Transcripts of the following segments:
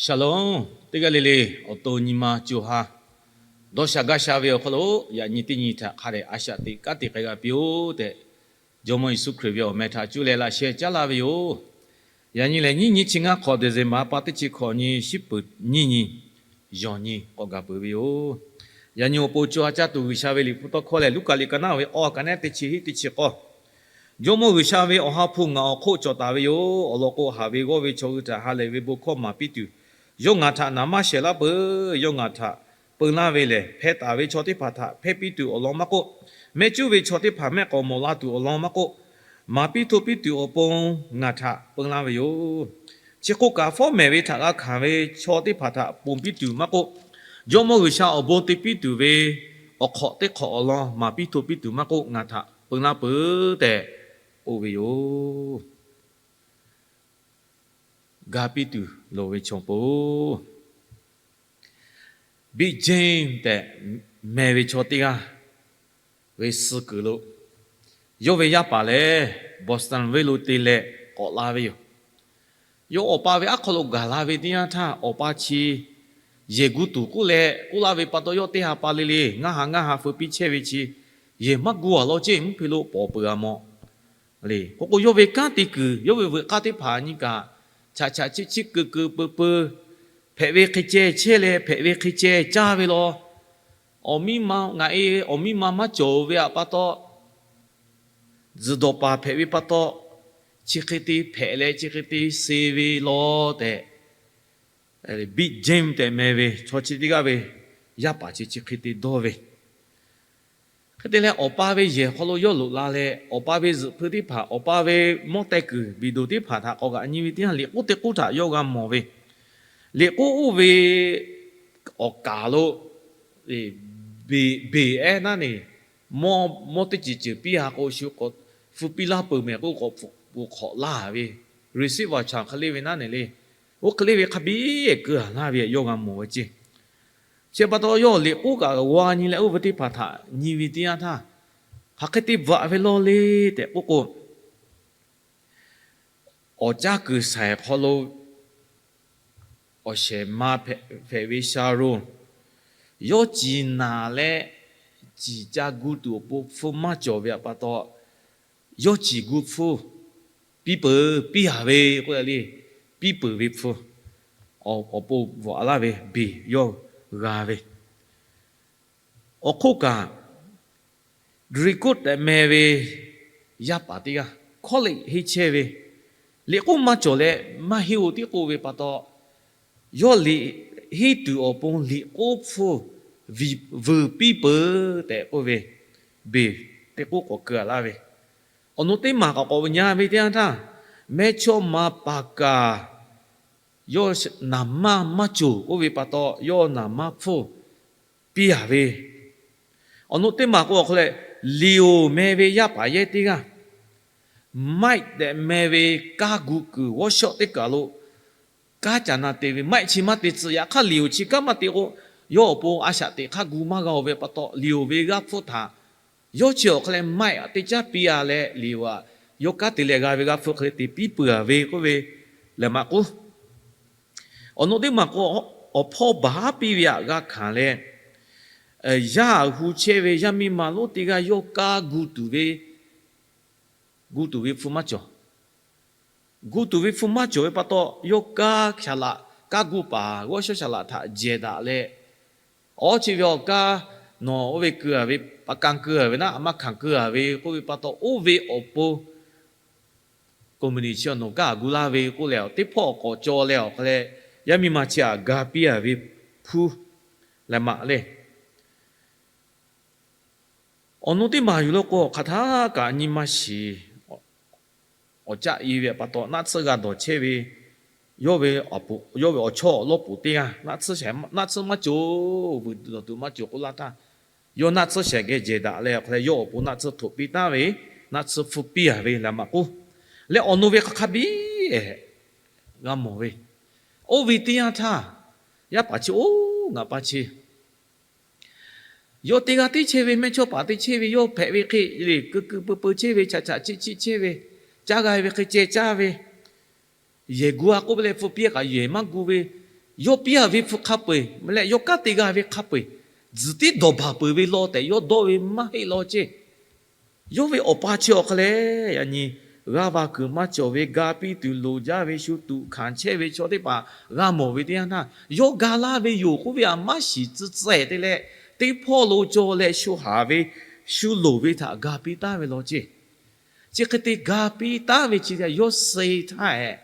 Shalom. Teˇ g'aˇ le le awˬ to nyi ma co ha dawˇ sha gaˇ sha ve awˬ hk'aw lo, yaꞈ nyi teˇ nyi htaꞈ hk'a dehꞈ a shaꞈ teꞈ kanˉ te k'ai g'a piˇ-oˆ tehꞈ, Jawˇmawˇ Yeˍsuˆ Hkriꞈ ve awˬ meh htaꞈ cuˇ leh laꞈ sheh caˉ laˇ ve yoˬ. Yaꞈ nyi lehˬ, nyiˇ nyi chi ngaˇ hk'awꞈ December pa teˇ chi hk'awꞈ nyi, shiˉ peuˍ nyiˇ nyi, yawˬ nyi k'awꞈ gaˬ peuˬ ve yoˬ. Yaꞈ nyi awˬ pon co ha caˇ tuˬ G'uiˬsha ve liꞈ hpu tawˇ hkawˇ lehˬ, Luˉkaꞈ liꞈ ka naˉ ve awˬ ha ka nehˉ teˇ chi hiˆ teˇ chi k'awˇ. Jawˇmawˇ G'uiˬsha ve awˬ ha hpu ngaˬ awˬ hk'oˆ cawˬ taˍ ve yoˬ. Awˬ lawn k'o, haˍ ve g'awˇ ve chaw hui htaꞈ ha lehˬ ve bon hkawˇ maˍ piˇ tuˬ, yawˇ ngaˬ htaꞈ naˍ manˇ shehˍ laˇ peuˬ. Yawˇ ngaˬ htaꞈ peu laˇ ve lehˬ, hpeh taˍ ve chaw teˇ hpaˍ htaꞈ hpehˇ piˇ tuˬ awˬ lawn maˇ k'oˆ, mehˆ cuˉ ve chaw teˇ hpaˍ mehˆ k'awꞈ mawˬ la tuˬ awˬ lawn maˇ k'oˆ, maˍ piˇ hto piˇ tuˬ awˬ pon ngaˬ htaꞈ peu laˇ ve yoˬ. Chi hk'oˆ kaꞈ, fawˉ mehˍ ve htaꞈ g'a hkanˍ ve chaw teˇ hpaˍ htaꞈ ponˬ piˇ tuˬ maˇ k'oˆ, Jawˇmawˇ G'uiˬsha awˬ bon te piˇ tuˬ ve awˬ hk'awꞈ teˇ hk'awꞈ awˬ lawn maˍ piˇ hto piˇ tuˬ maˇ k'oˆ, ngaˬ htaꞈ peu laˇ peuˬ tehꞈ k'oˆ ve yoˬ. Ga piˇ tuˬ loˍ ve chaw pon, Big James tehꞈ meh ve chaw teˇ g'aˇ ve suh kuiˬ lo, yawˇ ve yaˇ paˍ lehˬ Boston venˇ lo te leh k'awꞈ la ve yoˬ. Yawˇ awˬ pa ve aˉ hk'aw lo gaˬ la ve teˇ yanˇ htaˇ, awˬ pa chi yehˬ gu tuˬ k'oˆ leh k'oˆ laˇ ve pa taw, yawˇ teˇ ha pa le le, ngaˇ ha ngaˇ ha feu piˇ chehˇ ve chi, yehˬ maˇ gu a law ceˇ, mvuhˇ hpe lo pawˍ peuˬ a mawˬ le. K'o k'o, yawˇ ve kanˉ te kuiˬ, yawˇ ve veuꞈ k'aˇ teˇ hpaˍ nyi kaꞈ, chaꞈ chaꞈ chiˆ chiˆ keu keu peu peu, hpehꞈ ve hk'e ceh chehˇ leh hpehꞈ ve hk'e ceh caˇ ve law. Awˬ miˇ ma ngaˬ e awˬ miˇ ma maˇ cawˬ ve pa taw, tzuhˬ dawˬ paˍ hpehꞈ ve pa taw, chi hk'e te hpehꞈ leh chi hk'e te suh ve law tehꞈ, Big James tehꞈ meh ve chaw chi teˇ g'aˇ ve yaˇ paˍ chi chi hk'e te dawˇ ve. Hk'e te leh, awˬ pa ve yehˬ hk'aw lo yawˇ loꞈ la leh, awˬ pa ve zuhꞈ hpui teˇ hpaˍ, awˬ pa ve mawˇ teh kuiˬ biˬ doˬ teˇ hpaˍ htaꞈ k'awꞈ g'aꞈ nyi ve teˇ yanˇ, liꞈ k'oˉ teˇ k'oˉ htaꞈ yawˇ g'a mawˬ ve. Liꞈ k'oˉ oˇ ve awˬ kaˍ lo beˬ ehˉ naˉ ne, mawˇ teˇ ceuˬ ceuˬ piˇ ha k'o, shu k'awꞈ hpu piˇ laˇ peuˬ mehˍ k'oˆ k'o, k'awꞈ hk'awꞈ laˇ ve, receipt voucher hk'e le ve naˉ ne le. Oˇ hk'e le ve hk'a biˇ keu a laˇ ve yawˇ g'a mawˬ ve ceˇ. Chi pa taw, yawˇ liꞈ k'oˉ kaꞈ g'a nyi leh, oˇ ve teˇ hpaˍ htaꞈ nyi ve teˇ yanˇ htaˇ, hk'aˬ hk'e te bvuhꞈ ve law le tehꞈ k'oˆ k'o, awˬ caˇ kuiˬ shaiˍ hk'aw lo awˬ shehˍ ma hpehꞈ ve Sharon, yawˇ ciˍ naˍ leh ciˍ ca gu tuˬ awˬ pon hpfuhˇ maˇ cawˬ ve pa taw, yawˇ ciˍ gu hpfuhˇ piˇ peuˬ, piˇ a ve k'oˆ le, piˇ peuˬ ve hpfuhˇ awˬ pon bvuhꞈ laˇ ve beˬ yawˇ g'a ve. Awˬ hk'oˆ kaꞈ, Gregory tehꞈ meh ve yaˇ paˍ teˇ g'aˇ, college henˇ chehˇ ve, liꞈ k'oˉ maˇ cawˬ leh maˇ henˇ-oˬ tiˉ k'oˆ ve pa taw, yawˇ liꞈ henˇ tuˬ awˬ pon liꞈ k'oˉ hpfuhˇ vuiˬ piˇ peuˬ tehꞈ k'oˆ ve, beˬ teˇ k'oˉ k'awꞈ keu a laˇ ve. Awˬ nu teˇ maˬ k'awꞈ k'awꞈ ve nyi ve teˇ yanˇ htaˇ, mehˇchawˇma paˍ kaˍ yawˇ naˍ manˇ maˇ cawˬ k'oˆ ve pa taw, yawˇ naˍ manˇ hpfuhˇ piˇ a ve. Awˬ nu teˇ maˬ k'o, awˬ hk'aw leh Leo meh ve yaˇ paˍ yehˇ teˇ g'aˇ, Mike tehꞈ meh ve kanˇ gu kuiˬ workshop teˇ kaˬ lo kanˉ ca na te ve. Mike chi maˇ te tcuh, yaꞈ hk'aˇ Leo chi kanˉ maˇ te k'o, yawˇ awˬ pon a shaꞈ teꞈ hk'aˇ gu maˇ g'a-o ve pa taw, Leo ve g'aˇ hpfuhˇ htaꞈ yawˇ chi awˬ hk'aw leh Mike teˇ caˉ piˇ a leh, Leo aꞈ yawˇ kanˉ te leh g'a ve g'aˇ hpfuhˇ hk'e te piˇ peuˬ a ve k'oˆ ve lehˬ maˇ k'oˆ. Awˬ nu teˇ maˬ k'o, awˬ hpawˇ baˬ haˉ piˇ ve aꞈ g'a hkanˍ leh, yaˇ aꞈ hu chehˇ ve yaˇ miˇ ma lonˉ teˇ g'aˇ yawˇ kanˉ gu tuˬ ve, gu tuˬ ve hpfuhˇ maˇ cawˬ. Gu tuˬ ve hpfuhˇ maˇ cawˬ ve pa taw, yawˇ kanˉ shaˍ laꞈ, kanˉ gu paˍ g'awˇ shawˉ shaˍ laꞈ htaꞈ jehˬ daꞈ leh, awˬ chi ve awˬ kanˉ nawˬ oˇ ve keu a ve, pa kan keu a ve naˉ, a maˇ hkanˍ keu a ve k'oˆ ve pa taw, oˇ ve awˬ pon company chi awˬ nawˬ kanˉ aꞈ gu laˇ ve k'oˆ leh, teˇ hpawˇ awˬ k'awꞈ caw leh awˬ hk'aw leh, yaˇ miˇ ma chi aꞈ ga piˇ a ve hpuˇ lehˬ maˇ le. Awˬ nu teˇ maˬ yuˬ lo k'o, hk'aˬ htaˇ kaꞈ nyi ma shiˍ awˬ caˆ e ve pa taw, naˆ tsuhˇ g'a dawˬ chehˇ ve, yawˇ ve awˬ chawˇ awˬ lawˇ poˍ teˇ g'aˇ, naˆ tsuhˇ shehˍ, naˆ tsuhˇ maˇ cawˬ, vuiˬ dawˬ tuˬ maˇ cawˬ k'oˆ laˇ htaˇ, yawˇ naˆ tsuhˇ shehˍ geh jehˬ daꞈ leh awˬ hk'aw leh, yawˇ awˬ pon naˆ tsuhˇ htoꞈ piˇ taˍ ve, naˆ tsuhˇ hpfuhˇ piˇ a ve lehˬ maˇ k'oˆ. Leh awˬ nu ve hk'a hk'a biˇ g'a mawˬ ve, oˇ ve teˇ yanˇ htaˇ, yaˇ paˍ chi oˇ ngaˬ pa chi yawˇ teˇ g'aˇ tiˉ chehˇ ve, mehˇchawˇ paˍ teˇ chehˇ ve, yawˇ hpehꞈ ve hk'e le keu keu peu peu chehˇ ve, chaꞈ chaꞈ chiˆ chiˆ chehˇ ve, caˇ g'a ve hk'e ceh caˇ ve, yehˬ gu a k'oˆ ve leh hpfuhˇ piˇ kaꞈ yehˬ maˇ gu ve, yawˇ piˇ a ve hpu hk'a peu-eˬ maˇ leh yawˇ kanˉ te g'a ve hk'a peu-eˬ, tzuhˬ tiˉ dawˬ baˬ peuˬ ve law tehꞈ yawˇ dawˇ ve maˇ heˆ law ceˇ. Yawˇ ve awˬ pa chi awˬ hk'a lehˬ, yaꞈ nyi g'a va kuiˬ maˇ cawˬ ve ga piˇ tuˬ loˍ jaˇ ve shu tuꞈ hkanˍ chehˇ ve chaw teˇ hpaˍ g'a mawˬ ve teˇ yanˇ htaˇ, yawˇ ga laˇ ve yoˬ k'oˆ ve htaꞈ maˇ shiˍ tcuh tcuh-e te leh, teˇ hpawˇ lo cawˬ leh shu haˍ ve, shu loˍ ve htaꞈ ga piˇ taˉ ve law ceˇ. Chi hk'e te ga piˇ taˉ ve chi htaꞈ yawˇ suh-e htaˇ-ehˍ,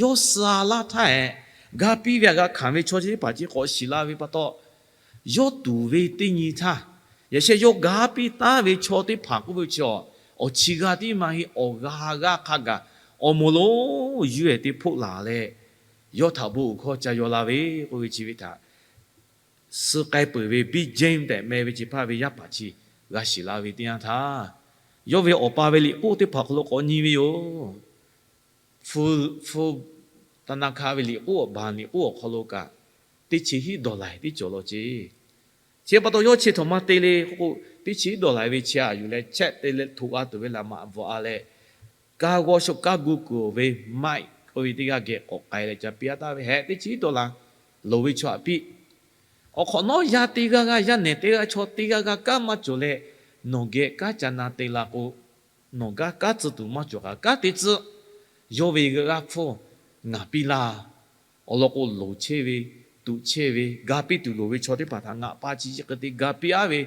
yawˇ suh laˇ htaˇ-ehˍ, ga piˇ ve htaꞈ g'a hkanˍ ve chaw chi teˇ hpaˍ chi k'awꞈ shiˍ la ve pa taw, yawˇ tuˍ ve teˇ nyi htaˇ, yaꞈ sheh yawˇ ga piˇ taˉ ve chaw teˇ hpaˍ k'oˆ ve chi, awˬ chi g'a tiˉ maˇ heˆ, awˬ g'a g'aˇ hk'a gaˬ awˬ moˍ lonˉ yuˇ-ehˍ te hpoˆ laˬ leh, yawˇ htaꞈ bon uiˍ hkawˇ ca yaw la ve k'oˆ ve chi ve htaꞈ suh k'ai peuˬ ve Big James tehꞈ meh ve chi hpaˇ ve yaˇ paˍ chi g'a shiˍ la ve teˇ yanˇ htaˇ, yawˇ ve awˬ pa ve liꞈ k'oˆ teˇ hpaˍ awˬ hk'aw lo k'awꞈ nyi ve yoˬ. Hpu, hpu, tanˍ naˍ hkaˇ ve liꞈ k'oˆ, awˬ baˬ liꞈ k'oˆ awˬ hk'aw lo kaꞈ, teˇ chi hiˉ dawˬ laiˬ tiˉ cawˬ law ceˇ. Chi pa taw yawˇ chi htaꞈ maˇ te le k'oˆ k'o, teˇ chi hiˉ dawˬ laiˬ ve chi aˬ yuˬ leh chehˇ te leh htoꞈ g'a tuˬ ve laꞈ maꞈ bvuhꞈ a leh, kaˇ g'awˇ shu kaˇ gu kuiˬ ve Mike k'oˆ ve teˇ g'aˇ geh k'awꞈ k'ai leh ca piˇ a taˍ ve hehꞈ, teˇ chi hiˉ dawˬ laiˬ loˍ ve chaw htaꞈ piˇ. Awˬ hk'awꞈ nawˉ yaˇ teˇ g'aˇ g'aˇ, yaˇ nehˬ teˇ g'aˇ, chaw teˇ g'aˇ g'aˇ kanˉ maˇ cawˬ leh, nawˬ geh kanˉ ca na te la k'o, nawˬ g'aˇ kanˉ tcuh tuˬ maˇ cawˬ kaꞈ kanˉ te tcuh. Yawˇ ve g'aˇ hpfuhˇ ngaˬ piˇ laˇ. Awˬ lawn k'o, loˍ chehˇ ve, tuꞈ chehˇ ve, ga piˇ tuˬ loˍ ve chaw teˇ hpaˍ htaꞈ ngaˬ pa chi chi hk'e te ga piˇ aˉ ve,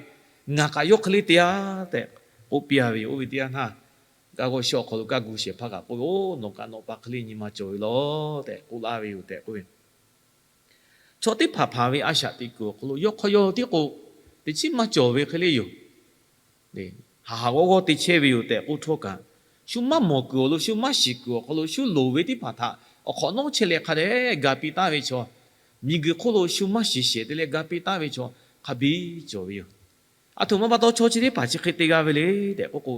ngaˬ kaꞈ yawˇ hk'e le te a tehꞈ k'oˆ piˇ a ve yoˬ. Oˇ ve teˇ yanˇ htaˇ, kaˇ g'awˇ shu awˬ hk'aw lo kaˇ gu shehˍ hpaˇ kaꞈ k'oˆ ve, Oˇ, nawˬ kaꞈ nawˬ pa hk'e le nyi ma cawˬ ve law tehꞈ k'oˆ laˇ ve yoˬ tehꞈ k'oˆ ve. Chaw teˇ hpaˍ hpaˍ ve a shaꞈ teꞈ kuiˬ awˬ hk'aw lo yawˇ hk'aw yaw tiˉ k'o, teˇ chiˉ maˇ cawˬ ve hk'e le yoˬ. Haˍ haˍ g'awˇ g'awˇ te chehˇ ve yoˬ tehꞈ k'oˆ htawˇ kaꞈ, shu maˇ mawˬ kuiˬ awˬ lo, shu maˇ shiˍ kuiˬ awˬ hk'aw lo shu loˍ ve teˇ hpaˍ htaꞈ awˬ hk'awꞈ nawˉ chehˇ leh hk'a dehꞈ ga piˇ taˉ ve chaw, miˬguiˬ hk'oˆ lo shu maˇ shiˍ shehˍ te leh ga piˇ taˉ ve chaw hk'a biˇ cawˬ ve yoˬ. Aˬ htoꞈ ma pa taw chaw chi teˇ hpaˍ chi hk'e te g'a ve le tehꞈ k'oˆ k'o,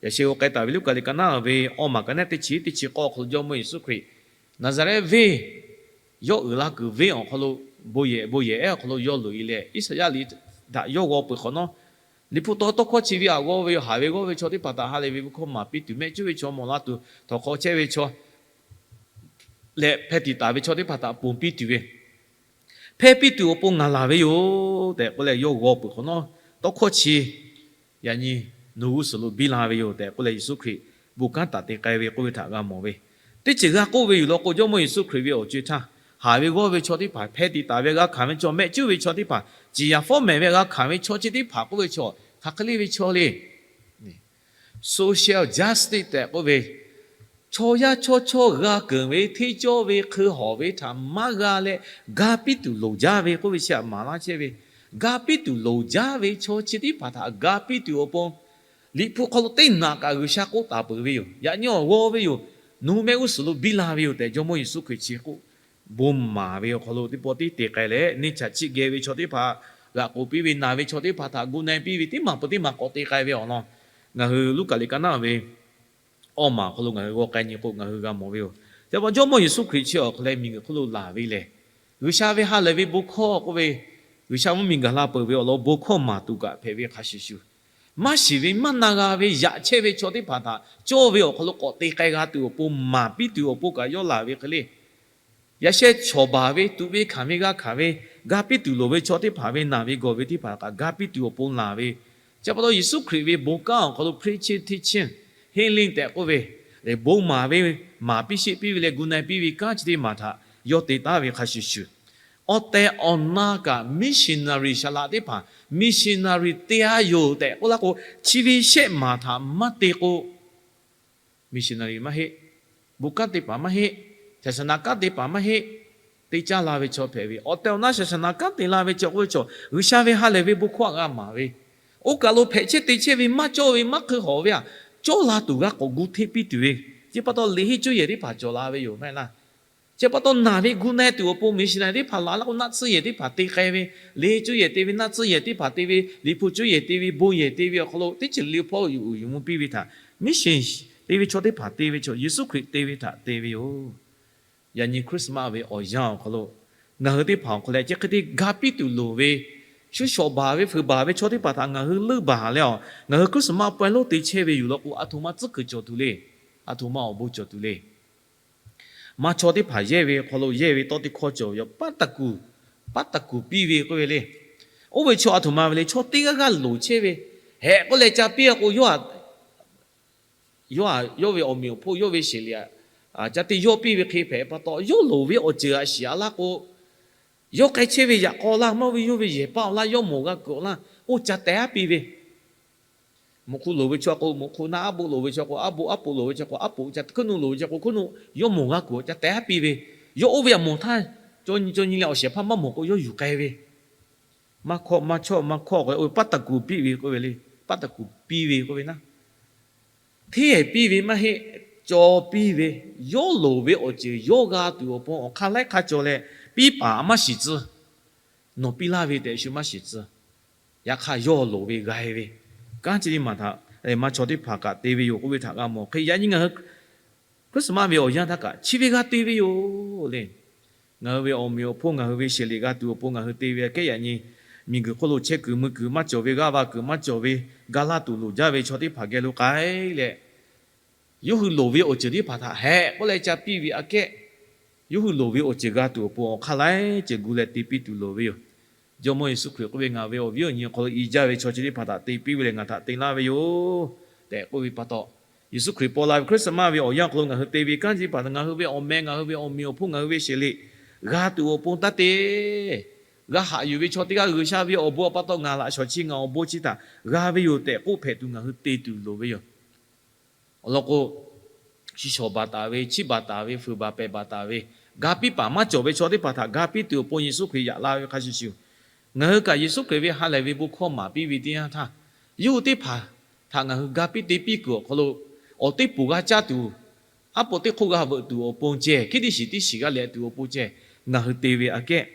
yaꞈ sheh g'a k'ai taˍ ve Luˉkaꞈ liꞈ ka naˉ ve awˇ maˬ ka naˉ teˇ chi teˇ chi k'awˇ awˬ hk'aw lo Jawˇmawˇ Yeˍsuˆ Hkriꞈ Naˍzaˍrehˆ venˇ, yawˇ uiˍ la kuiˬ venˇ awˬ hk'aw lo bon yehˬ bon yehˬ ehˉ awˬ hk'aw lo yawˇ loꞈ e leh, Iˉsaˍyaˆ liꞈ htaꞈ yawˇ g'aw peuˬ hk'awꞈ nawˉ, Liꞈ hpu taw tawˇ hkawˇ chi ve aꞈ g'awˇ ve yoˬ. Haˍ ve g'awˇ ve chaw teˇ hpaˍ htaꞈ ha lehˬ ve bon hkawˇ maˍ piˇ tuˬ, mehˆ cuˉ ve chaw, mawˬ la tuˬ htawnˍ hk'aw chehˇ ve chaw leh hpeh tiꞈ taˍ ve chaw teˇ hpaˍ htaꞈ ponˬ piˇ tuˬ ve, hpehˇ piˇ tuˬ awˬ pon ngaˬ laˬ ve yoˬ tehꞈ k'oˆ leh yawˇ g'aw peuˬ hk'awꞈ nawˉ, tawˇ hkawˇ chi yaꞈ nyi nawˬ g'uˇ suhˍ lo biˇ la ve yoˬ tehꞈ k'oˆ leh Yeˍsuˆ Hkriꞈ bon kanˉ taˍ te k'ai ve k'oˆ ve htaꞈ g'a mawˬ ve. Teˇ ceuˬ g'a k'oˆ ve yoˬ law k'o, Jawˇmawˇ Yeˍsuˆ Hkriꞈ ve awˬ co-e htaˇ, haˍ ve g'awˇ ve chaw teˇ hpaˍ, hpehˇ tiꞈ taˍ ve g'a hkanˍ ve chaw, mehˆ cuˉ ve chaw teˇ hpaˍ, ciˍ yaˍ fawˉ mehˍ ve g'a hkanˍ ve chaw chi teˇ hpaˍ k'oˆ ve chaw, hk'aˬ hk'e le ve chaw le. Social justice tehꞈ k'oˆ ve, chaw yaˇ chawˇ chawˇ g'a keunˍ ve hteˇ cawˇ ve hk'eu hawˍ ve htaꞈ maˇ g'a leh, ga piˇ tuˬ loˍ jaˇ ve k'oˆ ve chi htaꞈ maˍ laˇ chehˇ ve, ga piˇ tuˬ loˍ jaˇ ve chaw chi teˇ hpaˍ htaꞈ ga piˇ tuˬ awˬ pon, Liꞈ hpu hk'aw lo teˇ naꞈ kaꞈ G'uiˬsha k'oˆ taˍ peuˬ ve yoˬ. Yaꞈ nyi awˬ g'aw ve yoˬ. Nawˬ hui mehˆ g'uˇ suhˍ lo biˇ la ve yoˬ tehꞈ, Jawˇmawˇ Yeˍsuˆ Hkriꞈ chi k'oˆ, bon maˍ ve awˬ hk'aw lo teˇ pawˆ tiˉ te k'ai leh, neˇ chaꞈ chiˆ geh ve chaw teˇ hpaˍ g'aꞈ k'oˍ piˇ ve, naˬ ve chaw teˇ hpaˍ htaꞈ gu na-e piˇ ve, teˇ maˬ peuˬ teˇ maˬ k'awꞈ te k'ai ve awˬ lawn, ngaˬ hui Luˉkaꞈ liꞈ ka naˉ ve awˇ maˬ awˬ hk'aw lo ngaˬ hui g'aw k'ai nyi k'o, ngaˬ hui g'a mawˬ ve yoˬ. Chi pa Jawˇmawˇ Yeˍsuˆ Hkriꞈ chi awˬ hk'aw leh miˬguiˬ hk'oˆ lo laˬ ve lehˬ, G'uiˬsha ve ha lehˬ ve bon hkawˇ k'oˆ ve, G'uiˬsha mvuhˇmiˬ gaˬ la peuˬ ve awˬ lawn bon hkawˇ maˍ tuˬ kaꞈ hpehꞈ ve hk'a shuˍ shuˍ, maˇ shiˍ ve maˇ na g'a ve yaꞈ chehˇ ve chaw teˇ hpaˍ htaꞈ cawˇ ve awˬ hk'aw lo k'awꞈ te k'ai g'a tuˬ awˬ pon, maˍ piˇ tuˬ awˬ pon kaꞈ yawˇ laˬ ve hk'e le. Yaꞈ sheh chawˬ baˬ ve, tuꞈ ve hkanˍ ve g'a hkanˍ ve, ga piˇ tuˬ loˍ ve chaw teˇ hpaˍ ve, naˬ ve gawˬ ve teˇ hpaˍ kaꞈ ga piˇ tuˬ awˬ pon laˬ ve. Chi pa taw Yeˍsuˆ Hkriꞈ ve bon kanˉ awˬ hk'aw lo preaching, teaching, healing tehꞈ k'oˆ ve, bon maˍ ve, maˍ piˇ sheˆ piˇ ve leh gu na-e piˇ ve kanˉ chi teˇ maˬ htaꞈ yawˇ te taˍ ve hk'a shuˍ shuˍ, awˬ tehˬ awˬ na kaꞈ missionary saˍ laꞈ teˇ hpaˍ, missionary te a yoˬ tehꞈ k'oˆ laˇ k'o, chi ve shehˆ maˬ htaꞈ maˇ te k'o, missionary maˇ heˆ, bon kanˉ te paˍ maˇ heˆ, saˍsaˍnaˍ kanˉ te paˍ maˇ heˆ, teˇ caˉ la ve chaw hpehꞈ ve. Awˬ tehˬ awˬ na saˍsaˍnaˍ kanˉ te la ve chaw k'oˆ ve chaw, G'uiˬsha ve ha lehˬ ve bon hkawˇ htaꞈ g'a maˍ ve, oˇ kaˬ lo hpehꞈ chehˇ te chehˇ ve maˇ cawˇ ve maˇ hk'eu hawˍ ve htaꞈ cawˇ la tuˬ g'a k'awꞈ gu hteˇ piˇ tuˬ ve, chi pa taw liꞈ henˇ cuˇ yehˬ teˇ hpaˍ cawˬ la ve yoˬ mehˆ laˇ. Chi pa taw naˬ ve gu na-e tuˬ awˬ pon missionary teˇ hpaˍ laˬ laˇ k'o, naˆ tsuhˇ yehˬ teˇ hpaˍ te k'ai ve, liꞈ henˇ cuˇ yehˬ te ve, naˆ tsuhˇ yehˬ teˇ hpaˍ te ve, Liꞈ hpu cuˇ yehˬ te ve, bon yehˬ te ve awˬ hk'aw lo teˇ ceuˬ le hpawˇ yuˬ uiˍ yuˬ mvuh piˇ ve htaꞈ, mission te ve chaw teˇ hpaˍ te ve chaw, Yeˍsuˆ Hkriꞈ te ve htaꞈ te ve yoˬ. Yaꞈ nyi Christmas ve awˬ yanˇ awˬ hk'aw lo ngaˬ hui teˇ hpaˍ awˬ hk'aw leh chi hk'e te ga piˇ tuˬ loˍ ve, shu shawˍ baˬ ve fuiˍ baˬ ve chaw teˇ hpaˍ htaꞈ ngaˬ hui leuˆ baˬ leh, ngaˬ hui Christmas pawehˇ lonˉ te chehˇ ve yoˬ law k'o, aˬ htoꞈ ma tcuhˉ kuiˬ cawˬ tuˬ le. Aˬ htoꞈ ma awˬ bon cawˬ tuˬ le. maˇ chaw teˇ hpaˍ yehˇ ve hk'aw lo yehˇ ve tawˇ teˇ hkawˇ cawˬ ve yoˬ. Paˉ taˍ kuˬ, paˉ taˍ kuˬ piˇ ve k'oˆ ve le. Oˇ ve chaw a htoꞈ ma ve le, chaw teˇ g'aˇ g'aˇ loˍ chehˇ ve, hehꞈ k'oˆ leh ca piˇ a k'o, yawˇ a, yawˇ ve awˬ meꞈ awˬ hponˇ, yawˇ ve sheˍ liꞈ a, ca te yawˇ piˇ ve hk'e hpehꞈ pa taw, yawˇ loˍ ve awˬ ceuˬ a shiˍ a laˇ k'o, yawˇ k'ai chehˇ ve yaꞈ k'aw laˇ, maˇ ve yawˇ ve yehˬ paˇ awˬ laˇ, yawˇ mawˬ g'a kuiˬ awˬ laˇ, oˇ ca teh aˉ piˇ ve. Mvuhꞈ hk'u loˍ ve chaw k'o mvuhꞈ hk'u, naˆ aˉ poˆ loˍ ve chaw k'o aˉ poˆ, aˉ poˆ loˍ ve chaw k'o aˉ poˆ, hkuiˉ nuˆ loˍ ve chaw k'o hkuiˉ nuˆ, yawˇ mawˬ g'a kuiˬ ca teh aˉ piˇ ve. Yawˇ oˇ ve a mawˬ htaˇ, caw nyi caw nyi leh awˬ shehˍ hpaˇ maˇ mawˬ k'o yawˇ yuˬ k'ai ve. Maˇ hkawˇ maˇ chawˇ maˇ hkawˇ k'o, oˇ ve paˉ taˍ kuˬ piˇ ve k'oˆ ve le. Paˉ taˍ kuˬ piˇ ve k'oˆ ve naˉ, hteˇ piˇ ve maˇ heˆ, caw piˇ ve. Yawˇ loˍ ve awˬ ceuˬ yawˇ g'a tuˬ awˬ pon awˬ hk'aˇ laiˉ hk'aˇ caw leh, piˇ paˍ maˇ shiˍ tcuh. Nawˬ piˇ laˇ ve tehꞈ shu maˇ shiˍ tcuh. Yaꞈ hk'aˇ yawˇ loˍ ve g'a ve, kanˉ chi teˇ maˬ htaꞈ maˇ chaw teˇ hpaˍ kaꞈ te ve yoˬ k'oˆ ve htaꞈ g'a mawˬ hk'e, yaꞈ nyi ngaˬ hui Christmas ve awˬ yanˇ htaˇ kaꞈ chi ve g'a te ve yoˬ le. Ngaˬ hui ve awˬ meꞈ awˬ hponˇ, ngaˬ hui ve sheˍ liꞈ g'a tuˬ awˬ pon ngaˬ hui te ve aꞈ kehˉ, yaꞈ nyi miˬguiˬ hk'oˆ lo chehˇ kuiˬ mui kuiˬ maˇ cawˬ ve, g'aˇ va kuiˬ maˇ cawˬ ve, ga laˇ tuˬ loˍ jaˇ ve chaw teˇ hpaˍ geh lo k'ai leh, yawˇ hui loˍ ve awˬ ceuˬ teˇ hpaˍ htaꞈ hehꞈ k'oˆ leh ca piˇ ve aꞈ kehˉ, yawˇ hui loˍ ve awˬ ceuˬ g'a tuˬ awˬ pon awˬ hk'aˇ laiˉ ceuˬ gu leh te piˇ tuˬ loˍ ve yoˬ. Jawˇmawˇ Yeˍsuˆ Hkriꞈ k'oˆ ve, Ngaˬ ve awˬ viˉ awˬ nyi awˬ hk'aw lo i jaˇ ve chaw chi teˇ hpaˍ htaꞈ te piˇ ve lehˬ ngaˬ htaꞈ te laˇ ve yoˬ tehꞈ k'oˆ ve pa taw, Yeˍsuˆ Hkriꞈ paw la ve Christmas ve awˬ yanˇ awˬ hk'aw lo ngaˬ hui te ve kanˉ chi teˇ hpaˍ htaꞈ ngaˬ hui ve awˬ meh, ngaˬ hui ve awˬ meꞈ awˬ hponˇ, ngaˬ hui ve sheˍ liꞈ g'a tuˬ awˬ pon taˇ te. G'a haꞈ yuˬ ve chaw teˇ g'aˇ G'uiˬsha ve awˬ bon a pa taw ngaˬ laꞈ shawˍ chi ngaˬ awˬ bon chi htaꞈ g'a ve yoˬ tehꞈ k'oˆ hpehꞈ tuˬ ngaˬ hui te tuˬ loˍ ve yoˬ. Awˬ lawn k'o, chi shawˍ baˬ taˍ ve, chiˇ baˬ taˍ ve, fuiˍ baˬ pehˬ baˬ taˍ ve, ga piˇ paˍ maˇ cawˬ ve chaw teˇ hpaˍ htaꞈ ga piˇ tuˬ awˬ pon Yeˍsuˆ Hkriꞈ yaꞈ la ve hk'a shuˍ shuˍ, ngaˬ hui kaꞈ Yeˍsuˆ Hkriꞈ ve ha lehˬ ve bon hkawˇ maˍ piˇ ve teˇ yanˇ htaˇ, yawˇ hui teˇ hpaˍ htaꞈ ngaˬ hui ga piˇ te piˇ kuiˬ awˬ hk'aw lo, awˬ teˇ poˬ g'a caˇ tuˬ, aˉ po teˇ hk'oˆ g'a veuꞈ tuˬ awˬ pon ceh, hkiˉ teˇ shiˍ teˇ shiˍ g'a lehꞈ tuˬ awˬ pon ceh, ngaˬ hui te ve aꞈ kehˉ,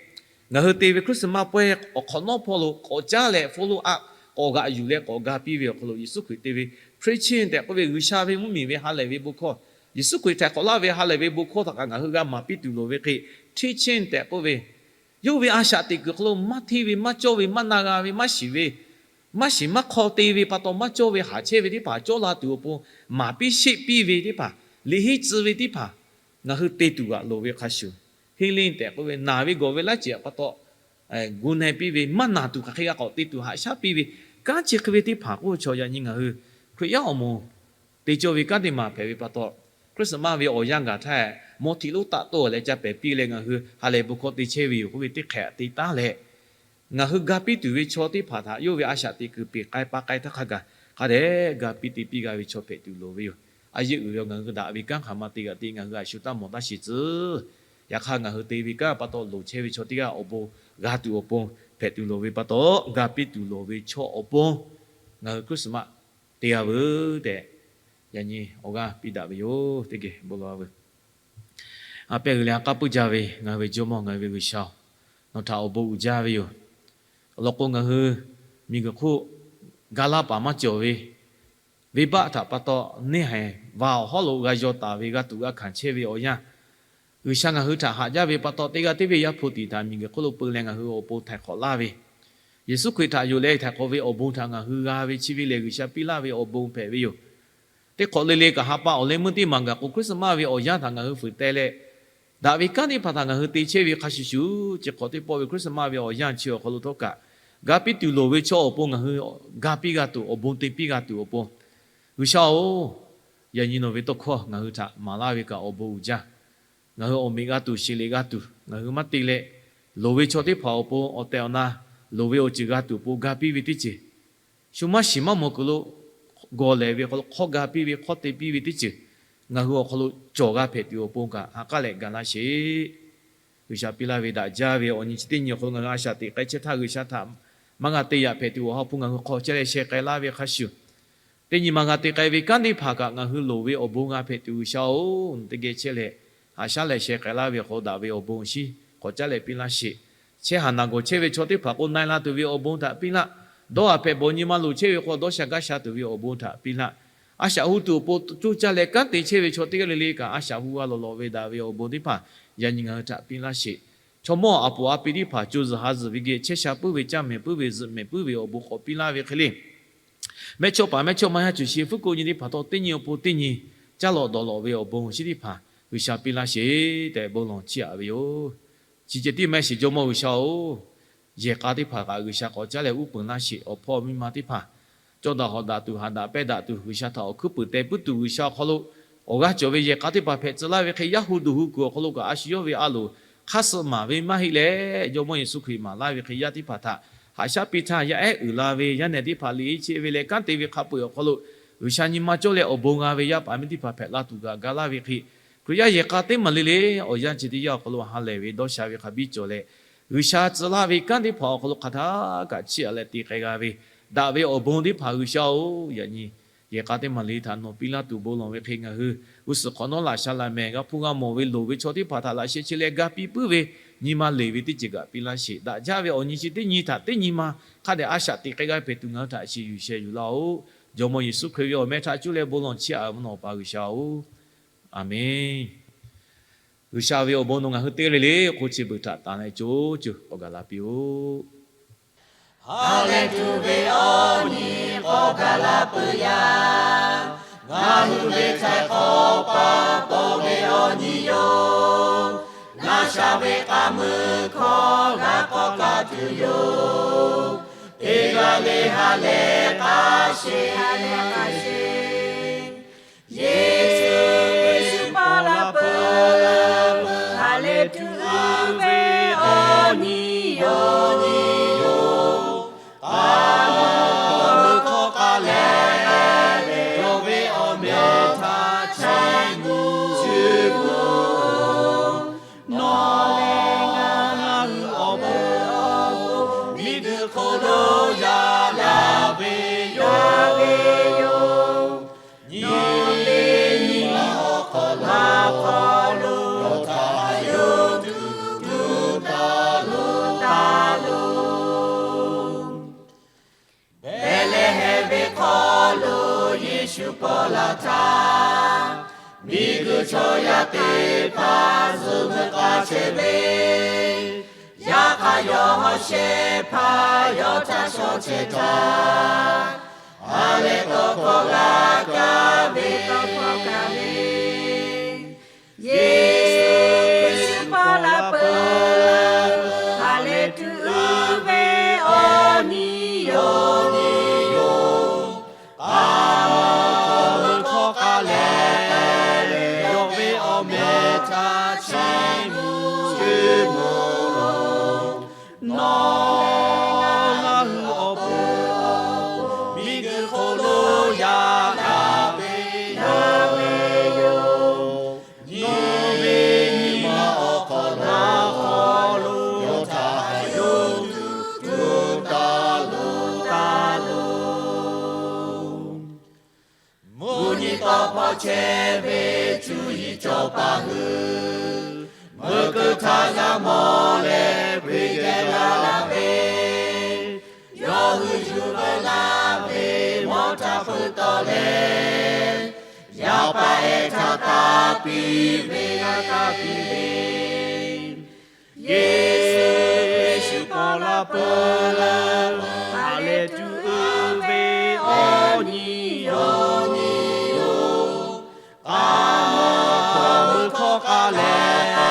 ngaˬ hui te ve Christmas pawehˇ awˬ hk'awꞈ nawˉ hpawˇ lo k'awꞈ caˉ leh follow up k'awꞈ g'aꞈ yuˬ leh k'awꞈ ga piˇ ve awˬ hk'aw lo Yeˍsuˆ Hkriꞈ te ve preaching tehꞈ k'oˆ ve G'uiˬsha ve mvuhˇmiˬ ve ha lehˬ ve bon hkawˇ, Yeˍsuˆ Hkriꞈ htaiˍ hk'awꞈ laˇ ve ha lehˬ ve bon hkawˇ htaꞈ kaꞈ ngaˬ hui g'a maˍ piˇ tuˬ loˍ ve hk'e, teaching tehꞈ k'oˆ ve, yawˇ ve a shaꞈ teꞈ kuiˬ hk'aw lo maˇ hteˇ ve, maˇ cawˇ ve, maˇ na g'a ve, maˇ shiˍ ve, maˇ shiˍ maˇ hk'aw te ve pa taw maˇ cawˇ ve haꞈ chehˇ ve teˇ hpaˍ cawˇ la tuˬ awˬ pon maˍ piˇ sheˆ piˇ ve teˇ hpaˍ, liꞈ henˇ tcuh ve teˇ hpaˍ, ngaˬ hui te tuˬ g'aꞈ loˍ ve hk'a shuˍ, healing tehꞈ k'oˆ ve naˬ ve gawˬ ve laˇ ceuˬ pa taw gu na piˇ ve, maˇ naˬ tuˬ hk'aˬ hk'e g'a k'awꞈ te tuˬ haꞈ shaˉ piˇ ve, kanˉ chi hk'e ve teˇ hpaˍ k'oˆ chaw yaꞈ nyi ngaˬ hui Hkriꞈ yaˇ awˬ moˍ te cawˇ ve kanˉ teˇ maˬ hpehꞈ ve pa taw, Christmas ve awˬ yanˇ gaˬ htaˇ, mawˇ htiꞈ lonˉ taˆ tawˆ leh ca pehˬ piˇ leh ngaˬ hui ha lehˬ bon hkawˇ te chehˇ ve yoˬ k'oˆ ve teˇ hk'ehꞈ te taˉ leh, ngaˬ hui ga piˇ tuˬ ve chaw teˇ hpaˍ htaꞈ yawˇ ve a shaꞈ teꞈ kuiˬ peˬ k'ai pa k'ai htaˇ hk'a gaˬ, hk'a dehꞈ ga piˇ te piˇ g'a ve chaw hpehꞈ tuˬ loˍ ve yoˬ. A yeˇ uiˍ ve ngaˬ hui daꞈ ve kanˉ hk'aˬ ma te g'aꞈ te ngaˬ hui a shu taˇ mawˬ taˇ shiˍ tcuh. Yaꞈ hk'aˇ ngaˬ hui te ve kanˉ pa taw loˍ chehˇ ve chaw teˇ g'aˇ awˬ bon g'a tuˬ awˬ pon hpehꞈ tuˬ loˍ ve pa taw, ga piˇ tuˬ loˍ ve chaw awˬ pon ngaˬ hui Christmas te g'a veuˬ tehꞈ, yaꞈ nyi awˬ g'aˇ piˇ daꞈ ve yoˬ. Teˇ geh bon lawˬ a veuˬ. A pehˇ g'uiˬ leh a k'aˉ puiˉ jaˇ ve ngaˬ hui ve Jawˇmawˇ, ngaˬ hui ve G'uiˬsha-oˬ, nawˬ htaꞈ awˬ bon uiˍ jaˇ ve yoˬ. Awˬ lawn k'o, ngaˬ hui miˬguiˬ hk'oˆ ga laˇ paˍ maˇ cawˬ ve, venˇbaˆ htaꞈ pa taw neˇ haiˬ va awˬ hawˉ lo g'a yaw taˍ ve, g'a tuꞈ g'a hkanˍ chehˇ ve awˬ yanˇ, G'uiˬsha ngaˬ hui htaꞈ haꞈ jaˇ ve pa taw, teˇ g'aˇ teˇ ve Yaˇ hpu tiꞈ htaꞈ miˬguiˬ hk'oˆ lo peu leh ngaˬ hui awˬ pon htaiˍ hk'awꞈ laˇ ve, Yeˍsuˆ Hkriꞈ htaꞈ yonˍ leh htaiˍ hk'awꞈ ve awˬ bon htaꞈ ngaˬ hui g'a ve chi ve lehˬ, G'uiˬsha piˇ laˇ ve awˬ bon hpehꞈ ve yoˬ. Teˇ hk'awꞈ le le kaꞈ ha pa awˬ leh meuˇ teˇ maˬ gaˬ k'o, Christmas ve awˬ yanˇ htaꞈ ngaˬ hui fuiˍ teh leh, daꞈ ve kanˉ teˇ hpaˍ htaꞈ ngaˬ hui te chehˇ ve hk'a shuˍ shuˍ, chi hk'awꞈ teˇ pawˆ ve Christmas ve awˬ yanˇ chi awˬ hk'aw lo htawˇ kaꞈ, ga piˇ tuˬ loˍ ve chaw awˬ pon ngaˬ hui ga piˇ g'a tuˬ, awˬ bon te piˇ g'a tuˬ awˬ pon, G'uiˬsha-oˬ, yaꞈ nyi nawˬ ve tawˇ hkawˇ ngaˬ hui htaꞈ maˍ laˇ ve kaꞈ awˬ bon uiˍ jaˇ. Ngaˬ hui awˬ meꞈ g'a tuˬ, sheˍ liꞈ g'a tuˬ ngaˬ hui maˇ te leh, loˍ ve chaw teˇ hpaˍ awˬ pon awˬ tehˬ awˬ na, loˍ ve awˬ ceuˬ g'a tuˬ awˬ pon ga piˇ ve teˇ ceuˬ, shu maˇ shiˍ maˇ mawˬ kuiˬ lo gawˬ lehˬ ve hk'aw lo hk'awˇ ga piˇ ve, hk'awˇ te piˇ ve teˇ ceuˬ, ngaˬ hui awˬ hk'aw lo cawˬ g'a hpehꞈ tuˬ awˬ pon kaꞈ ha k'aˉ leh ga laˇ sheˍ. G'uiˬsha piˇ laˇ ve daꞈ jaˇ ve awˬ nyi chi teˇ nyi awˬ hk'aw lo ngaˬ hui a shaꞈ teꞈ k'ai chehˇ htaˇ, G'uiˬsha htaꞈ maˇ g'a te yaꞈ hpehꞈ tuˬ awˬ ha hpu ngaˬ hui hk'aw chehˇ leh sheh k'ai laˇ ve hk'a shuˍ, teˇ nyi ma g'a te k'ai ve kanˉ teˇ hpaˍ kaꞈ ngaˬ hui loˍ ve awˬ bon g'a hpehꞈ tuˬ G'uiˬsha-oˬ, teˇ geh chehˇ leh haꞈ shaˉ leh sheh k'ai laˇ ve awˬ hk'aw daꞈ ve awˬ bon awˬ shinˉ k'awꞈ caˉ leh piˇ laˇ sheˍ. Chehˇ haˍ naˬ gawˬ chehˇ ve chaw teˇ hpaˍ k'o na e la tuˬ ve awˬ bon htaꞈ piˇ laˇ. Dawˇ haˍ hpehꞈ bawˬ nyi ma loˍ chehˇ ve k'o dawˇ sha gaˇ sha tuˬ ve awˬ bon htaꞈ piˇ laˇ. A shaꞈ hu tuˬ awˬ pon coˇ caˇ leh kanˉ te chehˇ ve chaw teˇ g'aˇ le le kaꞈ a shaꞈ hu g'a lawˬ lawˬ ve daꞈ ve awˬ bon teˇ hpaˍ yaꞈ nyi ngaˬ hui htaꞈ piˇ laˇ sheˍ. Chaw mawˇ aˬ poˍ a pi teˇ hpaˍ co zuhˬ ha zuhˬ ve geh chehˇ sha puiˉ ve, caˇ mehˍ puiˉ ve, zuhꞈ mehˍ puiˉ ve awˬ bon k'awꞈ piˇ laˇ ve hk'e le, mehˇchawˇ paˍ mehˇchawˇma yaˇ cuˬ shi fuˉ ko nyi teˇ hpaˍ htawˇ teˇ nyi awˬ pon teˇ nyi caˇ lawꞈ dawˬ lawꞈ ve awˬ bon awˬ shinˉ teˇ hpaˍ G'uiˬsha piˇ laˇ sheˍ tehꞈ bon lawˬ chiˇ aꞈ ve yoˬ. Chi ceh tiˉ mehˆ sheˍ Jawˇmawˇ G'uiˬsha-oˬ, yehˬ k'a teˇ hpaˍ kaꞈ G'uiˬsha k'awꞈ caˉ leh uˉ peunˍ laˇ sheˍ. Awˬ hpawˇ miˇ ma teˇ hpaˍ cawˇ daꞈ hawˍ daꞈ tuˬ, haˍ daꞈ pehˇ daꞈ tuˬ, G'uiˬsha htaꞈ awˬ hkuiˉ puiˍ teh puiˉ tuˬ, G'uiˬsha awˬ hk'aw lo awˬ g'aˇ cawˬ ve yehˬ k'a teˇ hpaˍ hpehꞈ tcuh laˇ ve hk'e, yaˇ hu duˬ hu kuiˬ awˬ hk'aw lo kaꞈ a shu yawˇ ve a loˍ hk'aˇ suh maˍ ve maˇ heˆ leh, Jawˇmawˇ Yeˍsuˆ Hkriꞈ maˍ laˇ ve hk'e, yaˇ teˇ hpaˍ htaꞈ haꞈ shaˉ piˇ htaˇ, yaˇ ehˉ uiˍ la ve, yaˇ nehˬ teˇ hpaˍ liꞈ-e cheˆ ve leh kanˉ te ve hk'a peu-eˬ awˬ hk'aw lo G'uiˬsha nyi ma cawˇ leh awˬ bon g'a ve yaˇ paˍ miˇ teˇ hpaˍ hpehꞈ la tuˬ kaꞈ ga laˇ ve hk'e, Hkriꞈ yaˇ yehˬ k'a teˇ maˬ le le awˬ yanˇ chi teˇ yanˇ awˬ hk'aw lo ha lehˬ ve dawˇ sha ve hk'a biˇ cawˬ leh, G'uiˬsha tcuh laˇ ve kanˉ teˇ hpaˍ awˬ hk'aw lo hk'aˬ htaˇ kaꞈ chiˇ aꞈ leh te k'ai g'a ve, daꞈ ve awˬ bon teˇ hpaˍ G'uiˬsha-oˬ, yaꞈ nyi yehˬ k'a teˇ maˬ le htaꞈ nawˬ piˇ laˇ tuˬ bon lawˬ ve hk'e, ngaˬ hui g'uˇ suhˍ hk'awꞈ nawˉ laꞈ sha laꞈ mehˍ g'a hpuˇ g'a mawˬ ve loˍ ve chaw teˇ hpaˍ htaꞈ laꞈ sheh chi leh ga piˇ puiˉ ve nyi ma leˬ ve teˇ ceuˬ kaꞈ piˇ laˇ sheˍ. Daꞈ jaˇ ve awˬ nyi chi teˇ nyi htaꞈ teˇ nyi ma hk'a dehꞈ a shaꞈ teꞈ k'ai g'a hpehꞈ tuˬ ngaˬ hui htaꞈ shiˍ yuˬ sheh yuˬ laˇ-oˆ. Jawˇmawˇ Yeˍsuˆ Hkriꞈ ve awˬ meh htaꞈ cuˇ leh bon lawˬ chiˇ aꞈ ve mvuhˇ naw Awˬ pa G'uiˬsha-oˬ, Aˍmenˇ. G'uiˬsha ve awˬ bon nawˬ ngaˬ hui teˇ g'aˇ le le k'o chi beuꞈ htaꞈ tanˍ leh co ceuˬ k'awꞈ gaˬ la piˇ-oˆ. Ha lehˬ tuˬ ve awˬ nyi k'awꞈ gaˬ la peuˬ yaˇ, ngaˬ hui ve htaiˍ hk'awꞈ pa paw ve awˬ nyi yoˬ. Ngaˬ shaˍ ve k'a meuˇ hkawˇ g'a k'awꞈ kaˇ tuˬ yoˬ. Teˇ g'aˇ le ha lehˬ k'a sheˍ, Yeˍsuˆ Hkriꞈ paw la peuˬ. Ha lehˬ tuˬ ve awˬ nyi yoˬ. K'a meuˇ hkawˇ k'a lehˬ, yawˇ ve awˬ meh htaꞈ chiˇ mvuh, chiˇ mvuh-oˬ. Nawˬ lehˬ ngaˬ hui awˬ pon miˬguiˬ hk'oˆ lo yaꞈ la ve yoˬ. Nyi ve nyi ma awˬ hk'aw lo, awˬ hk'aw lo yawˇ htaꞈ yawˇ tuˬ tuˬ taˍ lo, taˍ lo. Behˍlehˍhehnˍ ve hk'aw lo Yeˍsuˆ paw la htaˇ, miˬguiˬ chaw yaˇ teˇ hpaˍ zuhꞈ meuˇ k'a chehˇ ve, yaꞈ hk'aˇ yawˇ hawˉ shehˍ hpaˇ yawˇ htaꞈ shawˍ chehˇ htaˇ, ha lehˬ tawˇ hkawˇ g'a kaˇ ve, tawˇ hkawˇ kaˇ ve, Yeˍsuˆ Hkriꞈ paw la peuˬ. Ha lehˬ tuˬ ve awˬ nyi yoˬ, nyi yoˬ. K'a meuˇ hkawˇ k'a lehˬ, yawˇ ve awˬ meh htaꞈ chiˇ mvuh, chiˇ mvuh-oˬ. Nawˬ lehˬ ngaˬ hui awˬ pon miˬguiˬ hk'oˆ lo yaꞈ la ve yoˬ. Nyi ve nyi ma awˬ hk'aw lo, awˬ hk'aw lo yawˇ htaꞈ yawˇ tuˬ tuˬ taˍ lo, taˍ lo. Mvuhˇ nyi tawˇ hpawˇ chehˇ ve cuˇ yiˍ cawˬ paˍ hui, meuˇ keu htaˇ g'a mawˬ leh ve geh la la ve, yawˇ hui yuˬ veu la ve mawˇ htaꞈ hpui tawˆ leh, yaˇ paˍ ehˉ htaꞈ taˍ piˇ ve, taˍ piˇ ve, Yeˍsuˆ Hkriꞈ paw la peuˬ. Ha lehˬ tuˬ ve awˬ nyi yoˬ, nyi yoˬ. K'a meuˇ hkawˇ k'a lehˬ,